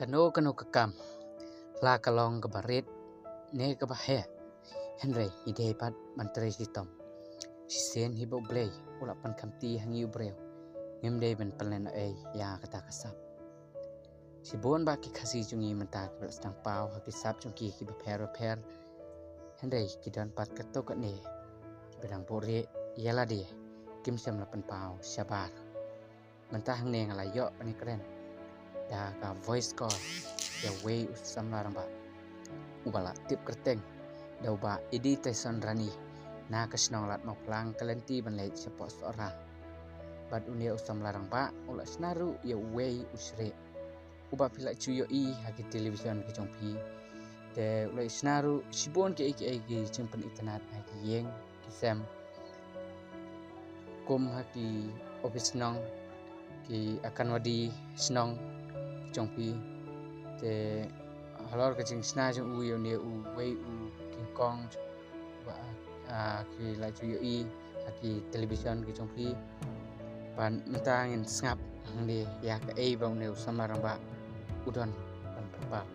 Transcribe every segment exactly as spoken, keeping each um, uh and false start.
Kano kano ka kam, la ka long kaba rit ne kaba heh, hynrei ngi dei pat ban trei shitom. Shisien hi ba U Blei u la pynkhamti ha ngi u briew, ngim dei ban pynlehnohei ïa kata ka sap. Shibun bah ki Khasi jong ngi mynta kiba la sdang paw ha ki sap jong ki kiba pher bapher, hynrei ki don pat katto katne kiba dang buhrieh ïa lade, kim shym la pynpaw shabar. Mynta hangne nga la ïoh ban ïakren da ka voice call ïa uwei u samla rangbah uba la tip kyrteng da u Bah Edi Tyson Rani, na ka shnong Lad Mawphlang, ka lynti ban leit shapoh Sohra. Bad une u samla rangbah u la shna ruh ïa uwei u shrieh uba phi la ju ïohi ha ki television ki jong phi. Te u la shna ruh shibun kiei kiei ki jingpynitynnad ha ki ïing ki sem, kum ha ki ophis shnong, ki Anganwadi shnong ki jong phi. Te halor ka jingshna jong u ïa une uwei u King Kong, ba, ah, ki la ju ïohi ha ki television ki jong phi. Bad mynta ngin sngap hangne ïa kaei ba une u samla rangbah u don ban pynpaw.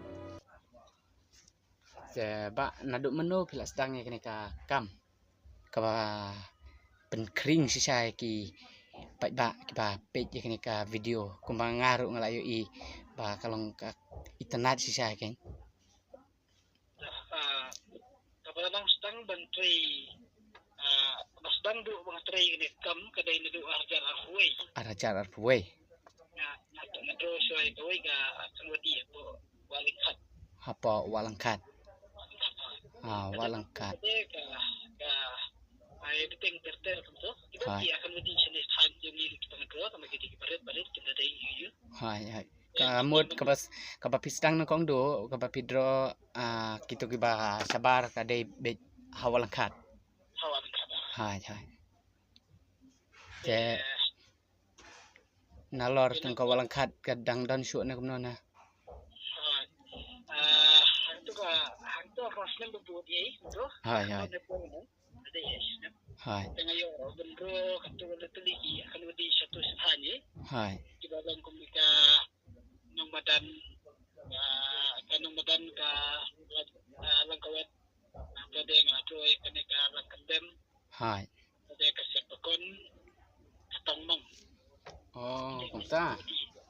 Te bah, naduh mynno phi la sdang ïa kane ka kam kaba pynkhring shisha ïa ki paidbah kiba peit ïa kane ka video? Kumba nga ruh nga la ïohi ba ka long ka itynnad shisha ïa kane. Ah, kaba la dang sdang ban trei, ah, ba sdang duh ban trei kane ka kam ka dei naduh ar hajar arphew wei. Ar hajar arphew wei. Nga, nga, nga draw shuwa ïa kawei ka Anganwadi hapoh Wah Lyngkhat. Hapoh Wah Lyngkhat. Ah, Wah Lyngkhat. Ka, ka, ai, bteng ter ter kumto. Kiba ki Anganwadi shane than jong ngi kiba nga draw, tang ba ki dei kiba rit, ba rit, kiba dei ïu ïu. Hai, hai. Ka mut kaba s-, kaba phi sdang nyngkong duh, kaba phi draw, ah, kito kiba shabar ka dei beit ha Wah Lyngkhat. Ha Wah Lyngkhat. Hai, hai. Te nalor tang ka Wah Lyngkhat ka dang don shuh ne kumno na? Hai. Ah, hangto ka, hangto ka snem ba bud ei, kumto. Hai, hai. Hangto ne pun ne. Ada ei snem. Hai. Te nga ïoh ban draw hangto ka la tylli ki Anganwadi shato sha thaiñ ei. Hai. Kiba long kum ka nongmadan, ah, ka nongmadan ka, ah, Langkawet. Ka dei nga la draw ïa kane ka Langkyndem. Hai. Ka dei ka Siatpakon, ka Tongmang. Oh, kumta.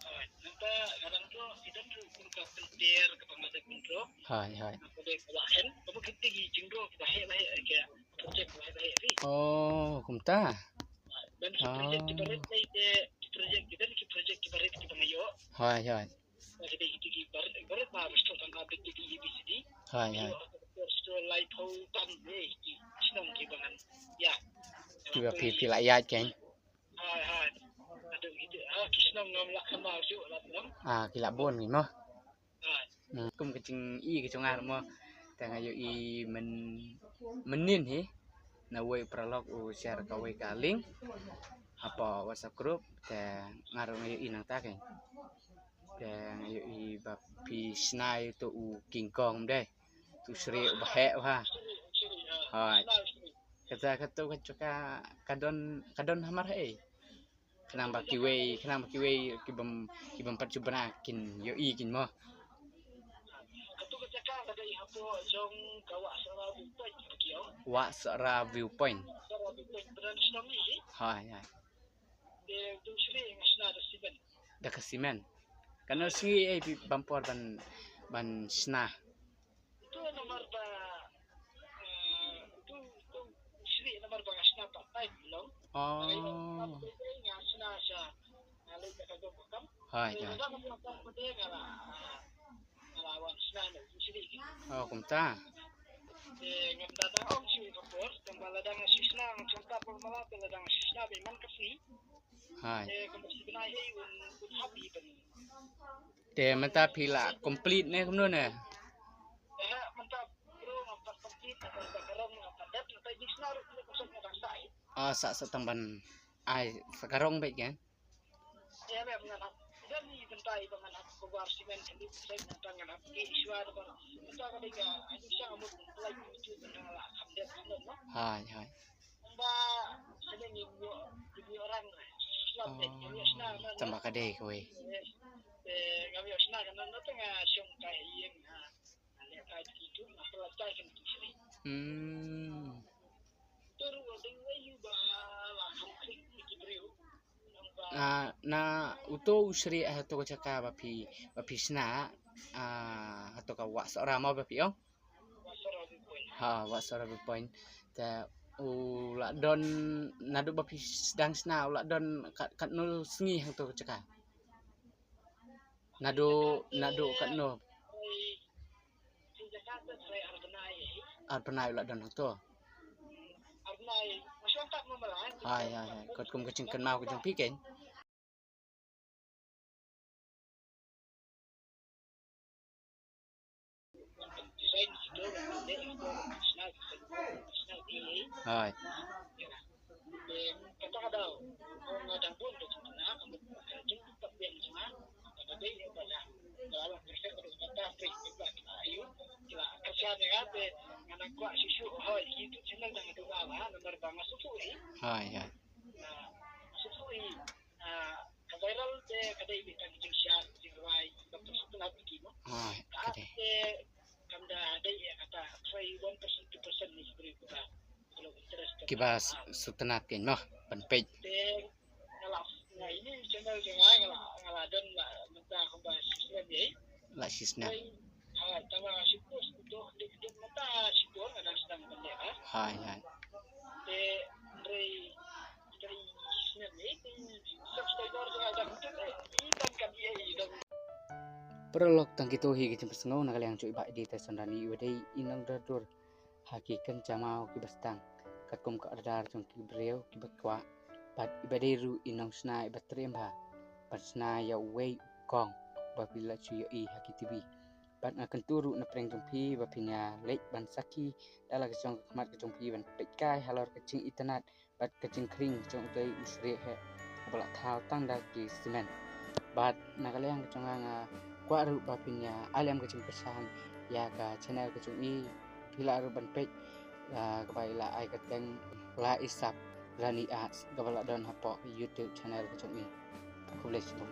Hai, nangta nga dang draw, ki don ruh kum ka Pynter, kaba nga dang pyndraw. Hai, hai. Ka dei ka Wah Hen, kaba ki dei ki jingdraw kiba heh ba heh, ki project kiba heh ba heh ri. Oh, kumta. Hai, don ki project kiba rit, ki project, ki don ki project kiba rit kiba nga ïoh. Hai, hai. Ki dei kito ki barit, barit ba, ba sdang tang ka bit ki A B C D. Hai, hai. Sdang lai phew tam, eh, ki shnong kiba ngan ïaid. Kiba phi, phi la ïaid kein. Hai, hai. Aduh, kito, ah, ki shnong ngam lah kham bau shuh lah bun. Ah, ki lah bun ki mo. Hai. Hmm, kum ka jing i ka jong nga mo. Te nga ïohi myn, mynnin hi na uwei u paralok u share kawei ka link hapoh WhatsApp group, te nga ruh nga ïohi nangta kein. Te nga ïohi ba phi shna ïa uto u King Kong, ym dei? Uto u shrieh uba heh bha. Hai. Kata, kato ka jaka ka don, ka don hamar haei? Khnang ba kiwei, khnang ba kiwei ki bym, ki bym pat shu bna kin ïohi kein mo. Kato ka jaka ka dei hapoh jong ka Wah Sohra Viewpoint, ki ong. Wah Sohra Viewpoint. Sohra Viewpoint, ba don shnong hi. Hai, hai. Te uto u shrieh nga shna da ka cement. Da ka cement. Kano sngi ei phi bam por ban, ban shna? Uto namar ba, eh, uto, uto u shrieh namar ba nga shna part time, long. Oh. Nga shna sha, nga leit da ka jong ka kam. Hai, hai. Nga la, nga la wan shna na u shrieh. Oh, kumta. Eh, ngam da dang ong shuh ka por, tang ba lada nga shu shna, nga shu shna por mala, te lada nga shu shna ba man ka free. Hai. Eh, kumba shu bnai ei un, un happy ban. Te mynta phi la complete ne kumno ne? Eh, mynta bro, ngam pat complete, ngam pat ka rong, ngam pat dep, mynta jing shna ruh, kumba shu nga dang sai. Ah, sa, sa tang ban ai sa ka rong beit kan? Ïa, mem ngan hap. Ïa, ni bynta i ba ngan hap cover cement kali, bynta ngan hap ki shuwa da ba. Bynta ka dei ka, ai, ni shang amut, like, ni ju bynta la kham dep, kham dep, no? Hai, hai. Ba, sene ni nyo, ni nyo rang. Slap dep, nyo sna, na, tang ba ka dei kawei. Eh. Te nga ïoh shna ka nang na te nga shong ka ïing ha. Nga leh ka ki tu nga pala tai kan tu sri. Hmm. Tu ruh ding wei yu ba la kham klik ni ki briew. Nang ba Ah, na uto u sri ha to ka jaka ba phi ba phi shna, ah, ha to ka Wah Sohra mo ba phi ong. Wah Sohra View Point. Ha, Wah Sohra View Point. Te u la don naduh ba phi sdang shna u la don kat katno sngi hangto ka jaka. Naduh naduh katno. Ar bnai u la don hangto. Hai hai hai. Katkum ka jingkynmaw ka jong phi kein. Hai. Hai hai. Ah, ka viral te ka dei beit tang ka jingshare, jingrwai, ba pynsuh pynlap ïa ki mo. Ah, ka dei. Te kam da dei ïa kata, try one percent, two percent ni ki briew kiba, kiba interested. Kiba s-, sngewtynnat kein mo, ban peit. Te nga la, nga ini channel jong nga, nga la, nga la don la mynta kumba shisnem ïa. La shisnem. Hai, tang ba nga shu post, to, dei, dei, mynta shu post, nga dang sdang ban leh, ha. Hai, hai. Te, hynrei Paralok, tang kito hi ki jingpynsngew na ka liang jong i Bah Eddie Tyson Rani, iba dei i nongdurdur ha ki kynja maw kiba sdang katkum ka order jong ki briew kiba kwah, bad iba dei ruh i nongshna iba triem bha ban shna ïa uwei u kong ba phi la shu ïohi ha ki T V. Bad nga kyntu ruh na pdeng jong phi ba phin ïa leit ban sakhi da la ka jong ka khmat ka jong phi ban peit kai halor ka jingitynnat bad ka jingkhring jong utei u srieh heh kaba la thaw tang da ki cement. Bad na ka liang ka jong nga, nga kwah ruh ba phin ïa ai lem ka jingkyrshan ïa ka channel ka jong i, phi lah ruh ban peit, ah, kaba i la ai kyrteng La Isap Rani Arts kaba la don hapoh YouTube channel ka jong i. Khublei shibun.